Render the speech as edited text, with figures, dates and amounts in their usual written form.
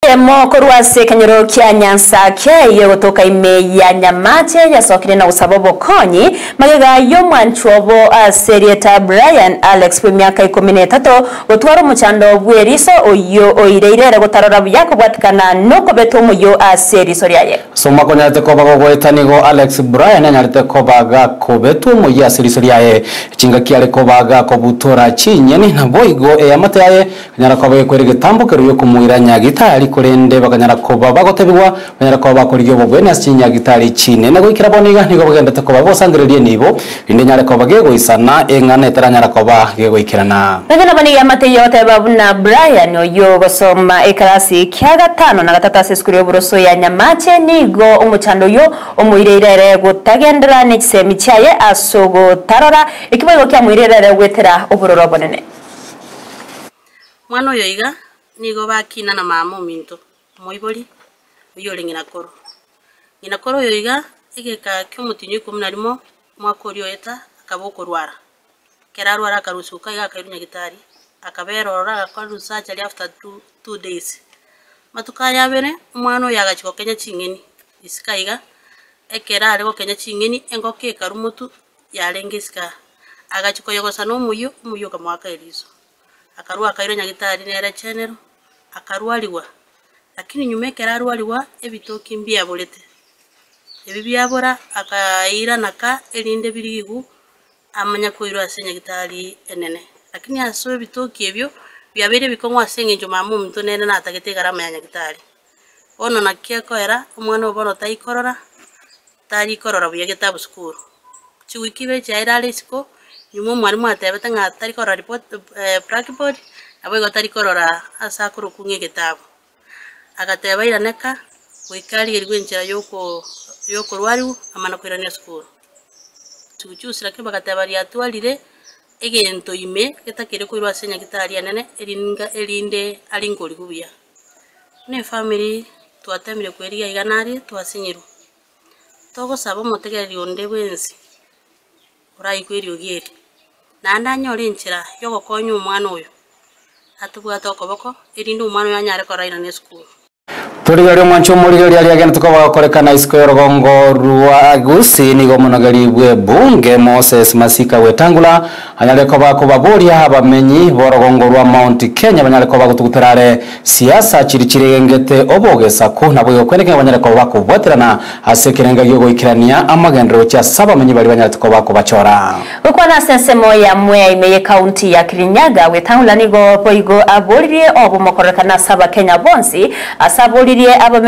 Eyemo korwa ase ekenyoro kia Nyansake eye gotoka ime ya Nyamache yasokire na gosaba obokonyi magega y'omwanchwa obo ase erieta Brian Alex bw'emiaka ikomi na etato gotwara omochando bw'eriso oyio oireire ere gotarora buya kobwatikana nokobetwa omoyio ase eriso riaye. Ase omwaka onyarete koba gogoeta nigo Alex Brian anyarete koba gakobetwa omoyio ase eriso riaye. Chingaki are koba gakobutora chinyeni naboigo eamate yaye Bakanyara koba bagekwera egetambo keria gi'okomoira nyagitari, korende bakanyara koba bagotebigwa, banyare koba bakorigia obobweni ase chinyagitari chinene. Goikera bono iga nigo bagenderete koba bagosangereria enibo, rinde enyare koba gegoisana, eng'ana etaranyara koba gegoikerana. Nonya nabo nigo eamate eyio egoteba buna Brian, oyio ogosoma ekerasi kia gatano na gatato ase esukuru y'oboroso ya Nyamache, nigo omochando oyio omoireire ere gotagenderera ne chisemi chiaye ase ogotarora, ekio boigo kiamoireire ere goetera obororo obonene. Mwana oyo iga nigo bakina na mama ominto, omoibori, oyio ore ng'ina koro. Ng'ina koro oyo iga, egeka kia omotienyi o ikomi na rimo, omwaka oria oeta, akaba okorwara. Ekero arwara akarusuka iga akairwa nyagitari, akabera ororo agakorerwa surgery after two days. Amatuko aya abere, omwana oyo agachia gokenya ching'eni isiko aiga, ekero are gokenya ching'eni, engoko ekarwa motwe yarenge isiko aa. Agachia koyogosa na omoyio, omoyio okamoaka eriso. Akarwa akairwa nyagitari nere general, akarwarigwa, lakini nyuma ekero arwarigwa, ebitoki mbiaborete. Ebi biabora, akairana ka, erinde birigwe, amanye koirwa ase nyagitari enene. Lakini ase ebitoki ebio, biabeire ebikong'u ase eng'encho mama ominto nere natagete egarama ya nyagitari. Bono naki ekoera, omwana oyo bono taikorora, tari korora buya getabu sukuru. Chiwiki ibere chiaye are isiko, nyuma omwalimu atebete ng'a tari korora report blackboard, naboigo tari korora ase akorokwa ng'a egetabu. Agateba airane ka, goika arigerigwe enchera yoko yokorwariwa amana koirana esukuru. Chuchusi lakini bagateba riatwarire egento ime getakeire koirwa ase enyagitari enene eringa erinde aringorigwe buya. Buna efamiri twatemire kwerigia iga naria twasinyirwe. Togosaba omotegereri onde bwensi oraigwe eriogi eri, naende anyore enchera yogokonya omwana oyo, atobwate okoboko, erinde omwana oyo anyare korairana esukuru. Torigereria omwancho omorigereria aria agenderete koba gokorekana isiko y'orogongo rwa Gusii nigo omonogeri bw'ebunge Moses Masika Wetangula anyare koba akobaboria abamenyi b'orogongo rwa Mount Kenya banyare koba gotugutera are Siasa chiria chiregengete obogesaku, naboigo kweneke ng'a banyare koba bakobwaterana ase ekerenga gi'ogoikerania amagenderero gochia ase abamenyi baria banyarete koba bakobachora. Gokwana ase ensemo ya Mwea ime y'Ekaunti ya Kirinyaga, Wetang'ula nigo boigo aboririe obomo kororekana ase Abakenya bonsi ase aboririe abamenyi.